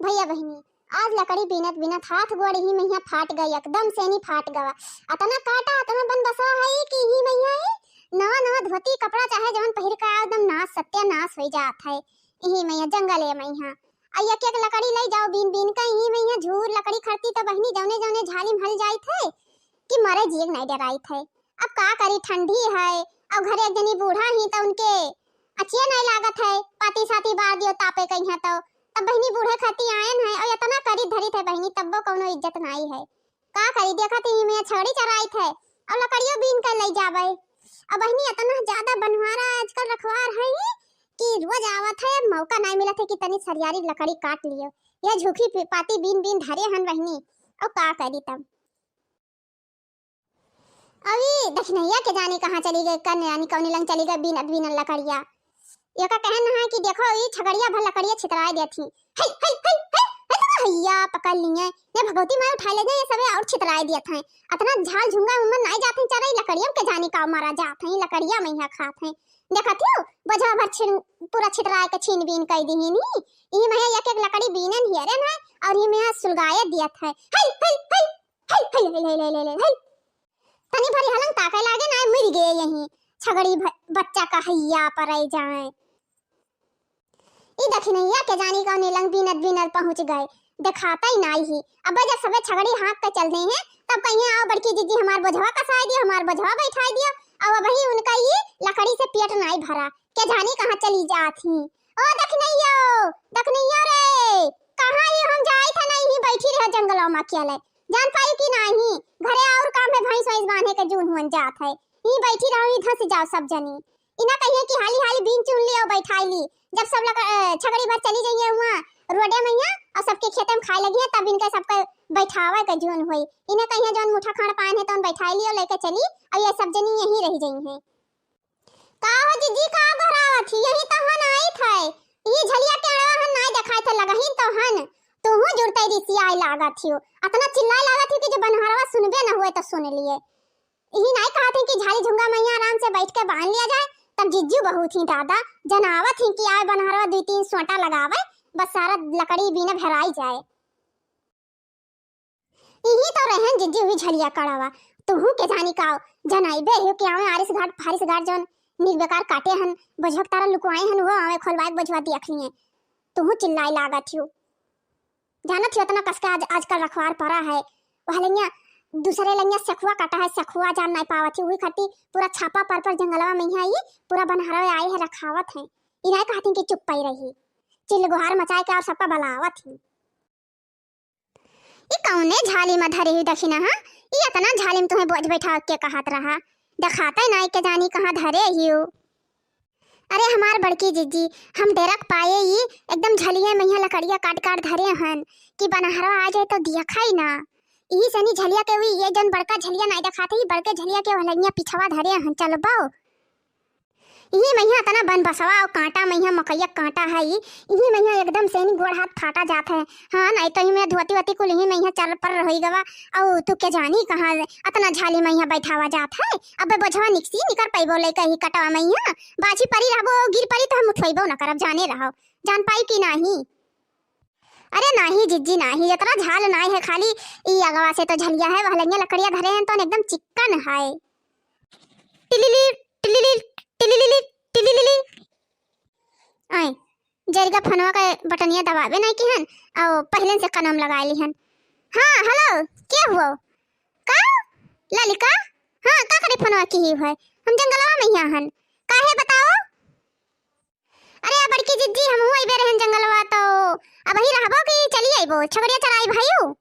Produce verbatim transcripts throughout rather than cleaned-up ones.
भइया बहिनी, आज लकड़ी बीनत बीनत हाथ गोड़ इही मइहाँ फाट गए, एकदम सेनी फाट गवा। अतना काटा, अतना बन बसा है कि इही मइहाँ ही नवा नवा धोती कपड़ा चाहे जवन पहिर के आओ, एकदम नाश सत्यानाश होइ जात है। इही मइहाँ जंगले मइहाँ। आ एक एक लकड़ी लइ जाओ बीन बीन के, इही मइहाँ झूर लकड़ी खरती त बहिनी जउने जउने झाली में हल जाइत है कि मरे जिए के नाई डराइत है। अब का करी, ठंडी है, अब घरे एक जनी बूढ़ा ही त उनके अचिए नाई लागत है, पाती साती बार दियो तापे कइहाँ तो। तब बहिनी बूढ़े खती आयन है, और इतना करी धरित है बहिनी, तब्बो कौनो इज्जत नाई है। का करी, देखत ही में छगड़ी चराइत है, और लकड़ियों बीन के लइ जाबे। अब बहिनी इतना ज्यादा बनवारा आजकल रखवार है कि रोज आवत है, मौका नाई मिलत है कि तनी सरियारी लकड़ी काट लियो। यह झुकी पि-, पाती बीन बीन धरे हन बहिनी, और का करी तब। अब ई दखिनहिया के जानी कहाँ चली गए, कन जानी कौनी लंग चली गए बीनत बीनल लकड़िया। एका कहन है कि देखो, ई छगड़िया भर लकड़िया छितराए देत ही। हई, हई, हई, हई, हई, तो हइया पकड़ लिए। ने भगवती माई उठाए ले जाए, ये सबे और छितराए देत हैं। अतना झाल झुंगा उमन नाई जात हैं, चरई लकड़िया के जानी का मारा जात हैं, लकड़िया मइहाँ खात हैं। देखत हियो, बोझवा भर छिन, पूरा छितराए के छीन बीन कई दिहिन ही। इही मइहाँ एक एक लकड़ी बीनन हियरन है, और इही मइहाँ सुलगाए दियत है। हई, हई, हई, हई, हई, हई, हई, हई, हई, हई। तनी भरी हलन ताके लागे ना, मर गए यहीं। छगड़ी भ-, बच्चा का हइया पर रह जाए। ई दखिनहिया के जानी कौने लंग बीनत बीनत पहुँच गए, देखाता ही नाई ही। अबे जब सबे छगड़ी हाँक के चल दे हैं, तब कहिए, "आओ बड़की जिज्जी, हमार बोझवा कसाई दियो, हमार बोझवा बैठाई दियो।" अब अबही उनका ई लकड़ी से पेट नाई भरा, के जानी कहाँ चली जात ही। ओ दखिनहियो, दखिनहियो रे, कहाँ ही हम जाई था, नहीं ही बैठी रहे जंगलों में अकेले। जान पाई कि नाही, घरे और काम है, भैंस वैंस बांधे के जून हुअन जात है। ई बैठी रहो, ई धंस जाओ सब जनी। इना कहिए कि हाली हाली बीन चुन ली और बैठाई ली। जब सब लक-, अ, छगड़ी भर चली जाइए हुआ रोडे मइहाँ और सबके खेते में खाए लगी है, तब इनके सबके बैठावे के जून होई। इना कहिए जौन मुठा खाड़ पान है तौन बैठाई ली और लेके चली, और ये सब जनी यहीं रह जाई हैं। का हो जिज्जी, का बहरावत ही? यही तो हन आइत है। ई झलिया के अड़वा हन नाई देखाइत है, लगहिन तो हन। तुहू जुड़ते रिसियाए लागत हियो। अतना चिल्लाए लागत हियो कि जो बनहरवा सुनबे न हुए तो सुन लिए। इही नाई कहत ही कि झाली झुंगा मइहाँ आराम से बैठ के बांध लिया जाए, तब जिज्जू बहुत ही दादा जनावत ही कि आए बनहरवा दुई तीन सोटा लगावे, बस सारा लकड़ी बीने भराई जाए। इही तो रहन जिज्जी हुई झलिया कड़ावा। तुहू के जानी काओ, जनाइबे हो कि आवे आरिस घाट, फारिस घाट जौन नीक बेकार काटे हन, बोझवा के तारा लुकवाए हन, वो आवे खोलवाए के बोझवा दियख लिए। तुहू चिल्लाई लागत हियो। जानत हियो, इतना कसके आज, आजकल रखवार परा है। वह लइया, दूसरे लइया सखुआ काटा है, सखुआ जान नाई पावत ही। वही खातिर पूरा छापा पर पर जंगलवा मइहाँ ही पूरा बनहरवे आए है, रखावत है। इनाए कहती कि चुप पाई रही। चिल्ल गुहार मचाए के और सबका बलावत ही। ई कौने झाली में धरे ही दखिनहा? ई अतना झाली में तुहें बोझ बैठा के कहत रहा? देखाते नाई के जानी कहाँ धरे ही हो। अरे हमार बड़की जिज्जी, हम डेरक पाए ई एकदम झलिया मइहाँ लकड़िया काट काट धरे हन कि बनहरवा आ जाए तो दियखाई ना। इही सनी झलिया के हुई ये जन बड़का झलिया नाई देखाते, ई बड़के झलिया के वलैया पिछवा धरे हन, चलबो? इही मइहाँ अतना बन बसवा और कांटा मइहाँ मकइया कांटा है ई, इही मइहाँ एकदम से नी गोड़ हाथ फाटा जात है। हाँ, नाई तो इही मइहाँ धोती वोती कुल इही मइहाँ चल पर रही गवा। और तू के जानी कहाँ अतना झाली मइहाँ बैठावा जात है। अबे बोझवा निकसी निकर पैबो लइका ही कटवा मइहाँ। बाछी परी रहबो, गिर परी तो हम उठवैबो न करब, जाने रहो। जान पाई कि नाही? अरे नाही जिज्जी नाही, जतरा झाल नाही है, खाली ई अगवा से तो झलिया है, वह लइया लकड़िया धरे हैं तो एकदम चिक्कन है। टिलिली, टिलिली, टिलिली, टिलिली। आए, जरिगा फोनवा के बटनिया दबावे नाई किहन, और पहले से कनम लगाए लिहन। हाँ, हेलो, के हुआ? का? ललिका? हाँ, का करे फोनवा की ही है? हम जंगलवा मइहाँ हन। काहे बताओ? अरे, बड़की जिज्जी, हमहू अइबे रहन जंगलवा, तो अबही रहबो कि चली अइबो? छगड़िया चराई भाईऊ?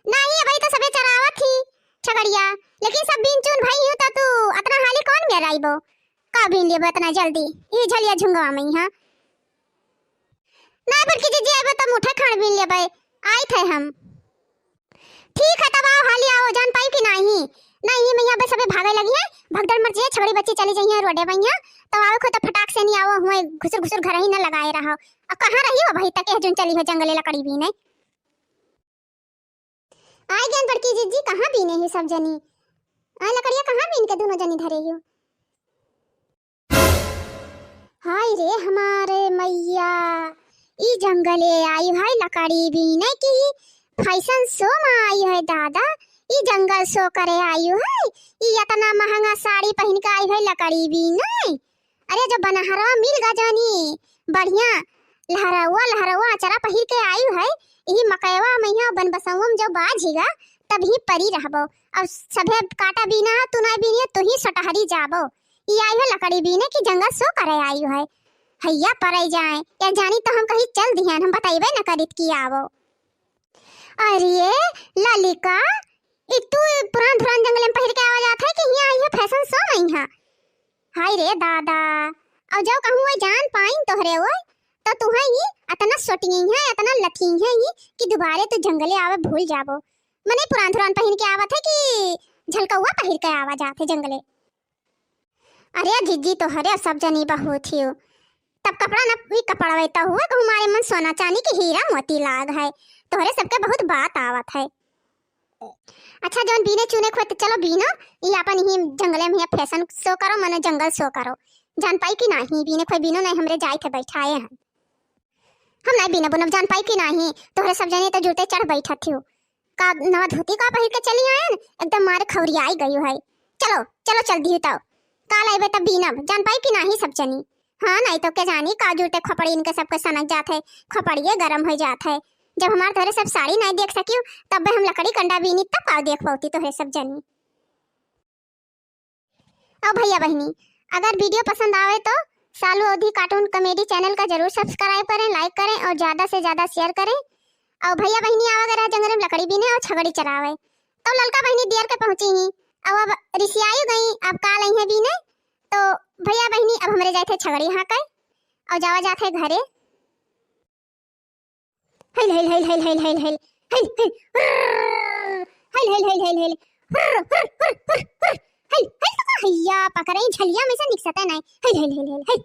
नाही, अबही तो सबे चरावत ही छगड़िया, लेकिन सब बीन चून भई हूँ, तो तू अतना हाली कौन मेर अइबो? का बीन लेबो अतना जल्दी? ई झलिया झुंगवा मइहाँ। ना बड़की जिज्जी, अइबो तो मुठे खाड़ बीन लेबे, आइत है हम। ठीक है, तब आओ, हाली आओ, जान पाई कि नाही? नाही, मइहाँ बस अबे भागे लगी है, भगदड़ मर जे, छगड़ी बच्ची चली जाइए रोडे मइहाँ, तब आओ खुद फटाक से नहीं आओ, हुए घुसुर घुसुर घर ही न लगाए रहो। अब कहाँ रही हो भाई, तक जोन चली हो जंगले लकड़ी बीने। आए गयन बड़की जिज्जी, कहाँ बीने ही सब जनी? आ लकड़िया कहाँ बीन के दोनों जनी धरे हो? हाय रे हमारे मइया, ई जंगले आयु है लकड़ी बीने की, fashion show मा आयु है दादा, ई जंगल show करे आयु है, ई इतना महंगा साड़ी पहिन के आयु है लकड़ी बीने। अरे जो बनहरवा मिल गा जानी, बढ़िया लहरवा लहरवा अचरा पहिर के आयु है, यही मकैवा मइहाँ बनबसौवा में जो बाझी गा, तब ही परी रहबो। अब सभे काटा बीना है, तू नाहीं बीनी है, तू ही सटहरी जाबो। ई आयु है लकड़ी बीने की जंगल show करे आयु है। हैया परै जाए, या जानी तो हम कहीं चल दिहन, हम बतैबे न करित की आवो। अरे ललिका, ई तू पुरान धुरान जंगले में पहिर के आवा जात है कि हियाँ आई है fashion show में हियाँ? हाय रे दादा, अब जब कहूँ वह जान पाइन तोहरे ओए, तो तुहैं ही अतना सोटियैहैं, अतना लथियैहैं ही कि दुबारे तू जंगले आवे भूल जाबो। मने पुरान धुरान पहिर के आवत है कि झलकौआ पहिर के आवा जात है जंगले? अरे जिज्जी, तोहरे सब जनी बहुत हियो। तब कपड़ा न, ई कपड़वे तो हुए कहूँ मारे मन सोना चानी के हीरा मोती लाग है। तोहरे सबके बहुत बात आवत है। अच्छा, जौन बीने चुने खोए तो चलो बीनो, ई अपन ही जंगले में fashion show करो, मने जंगल show करो। जान पाई कि नाहीं, बीने खोए बीनो नाहीं, हमरे जाए थे बैठाए हैं। हम नाहीं बीनब उनब, जान पाई कि नाहीं, तोहरे सब जने तो जुरते चढ़ बैठत हियो। का नवा धोती का पहिर के चली आयन, एकदम मारे खौरियाई गयु है। चलो, चलो चल दिहु तौ। काल अइबे तब बीनब, जान पाई कि नाहीं सब जनी। हाँ, नाहीं तो के जानी का जुरते खोपड़ी इनके सबके सनक जात है, खोपड़िए गरम होइ जात है। जब हमार तोहरे सब साड़ी नाहीं देख सकियो, तब हम लकड़ी कंडा बीनी, तब का देख पौती तोहरे सब जनी। और भैया बहिनी, अगर video पसंद आवे तो सालू अवधी cartoon comedy channel का जरूर subscribe करें, like करें और ज्यादा से ज्यादा share करें। और भैया बहिनी आवा अगर जंगल में लकड़ी बीने और छगड़ी चरावे, तो ललका बहिनी दियर के पहुंची ही। अब, अब रिसियाई गई, अब काल अइहैं बीने। तो भैया बहिनी अब हमरे जाए थे छगड़ी हाँके और जावा जात है घरे। हिल, हिल, हिल, हिल, हिल, हिल, हिल। हिल, हिल, हुर्र। हिल, हिल, हिल, हिल, हिल। हुर्र, हुर्र, हुर्र, हुर्र, हुर्र। हिल, हिल, तो का हैया पकड़े, झलिया में से निकसते नहीं। हिल, हिल, हिल, हिल, हिल।